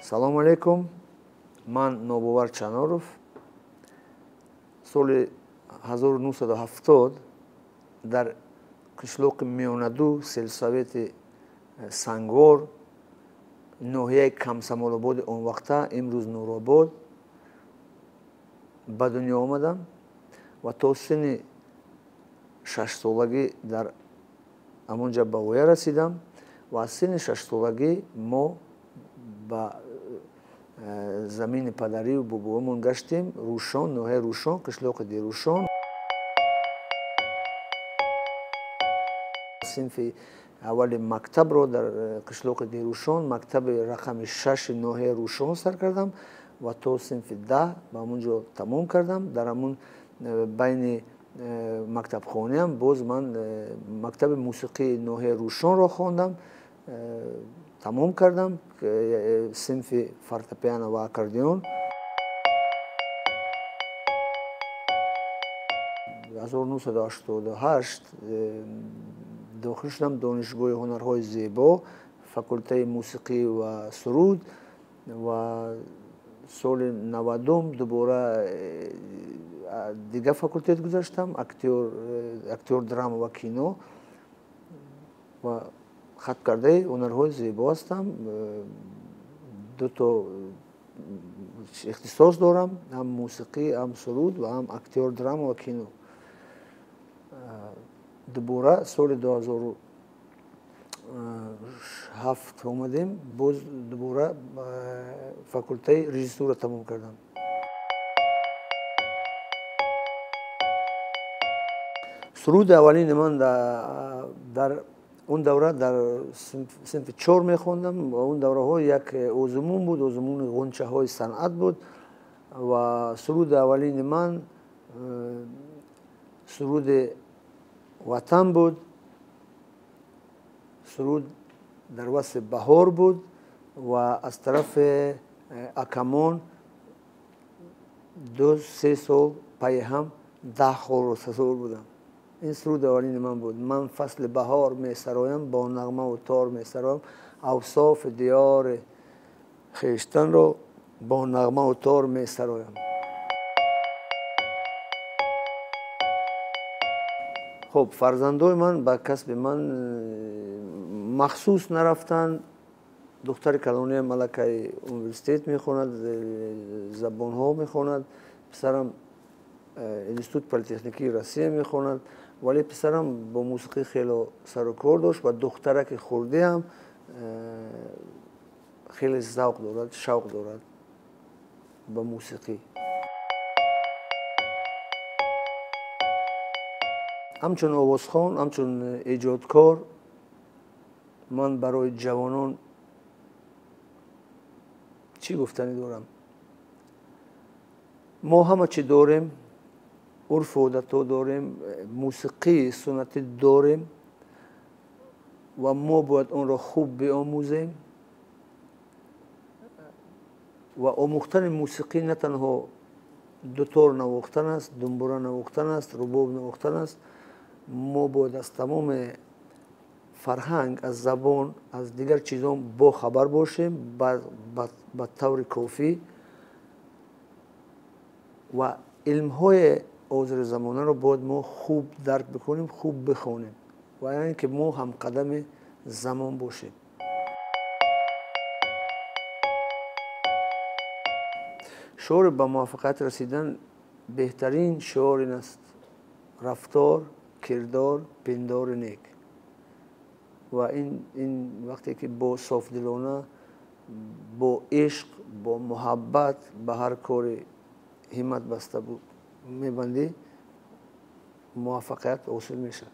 Салому алейкум, ман Нобовар Чаноров. Соли 1970 дар қишлоқи Миёнаду, сельсовети Сангвор, ноҳияи Комсомолободи он вақта, имрӯз Нуробод, ба дунё омадам ва то синни 6-солагӣ дар ҳамонҷа ба воя расидам ва аз синни 6-солагӣ мо ба замини падарию бобоамон гаштем. Рӯшон, ноҳияи Рӯшон, қишлоқи Дерӯшон. Синфи аввали мактабро дар қишлоқи Дерӯшон, мактаби рақами 6 ноҳияи Рӯшон сар кардам ва то синфи 10 ба ҳамон ҷо тамом кардам. Дар ҳамон байни мактабхонаам боз ман мактаби мусиқии ноҳияи Рӯшонро хондам, тамом кардам, синфи фортепиано ва аккордеон. 1988 дохил шудам Донишгоҳи ҳунарҳои зебо, факултаи мусиқӣ ва суруд, ва соли 90 дубора дигар факултет гузаштам, актёр драма ва кино, ва хатм кардаи ҳунарҳои зебо ҳастам. Дуто ихтисос дорам, ҳам мусиқӣ, ҳам суруд ва ҳам актёр драма ва кино. Дубора соли 2007 омадем, боз дубора факултаи режиссура тамом кардам. Суруди аввалини ман дар он давра дар синфи 4 мехондам. Он давраҳо як озмун буд, озмуни ғунчаҳои санъат буд, ва суруди аввалини ман суруди ватан буд, суруд дар васфи баҳор буд ва аз тарафи акамон 2-3 сол пайи ҳам 10 холро сазовор будам. Ин суруди аввалини ман буд. Ман фасли баҳор месароям, бо нағмаву тор месароям, авсофи диёри хештанро бо нағмаву тор месароям. Хуб, фарзандои ман ба касби ман махсус нарафтанд. Духтари калониам аллакай университет мехонад, забонҳо мехонад, писарам институт политехникии Россия мехонад, вале писарам бо мусиқӣ хело сару кор дошт ва духтараки хурдиам хеле завқ дорад, шавқ дорад ба мусиқӣ. Ҳамчун овозхон, ҳамчун эҷодкор ман барои ҷавонон чӣ гуфтанӣ дорам? Мо ҳама чӣ дорем, урфу одатҳо дорем, мусиқии суннатӣ дорем ва мо бояд онро хуб биомӯзем. Ва омӯхтани мусиқӣ на танҳо дутор навохтан аст, думбура навохтан аст, рубоб навохтан аст. Мо бояд аз тамоми фарҳанг, аз забон, аз дигар чизон бохабар бошем ба таври кофӣ ва илмҳои ҳозири замонаро бояд мо хуб дарк бикунем, хуб бихонем ва яъне ки мо ҳамқадами замон бошем. Шиори ба муваффақият расидан беҳтарин шиор ин аст: рафтор, кирдор, пиндори нек. Ва ин вақте ки бо софдилона, бо ишқ, бо муҳаббат ба ҳар кори ҳиммат баста мебандӣ, муваффақият ҳосил мешавад.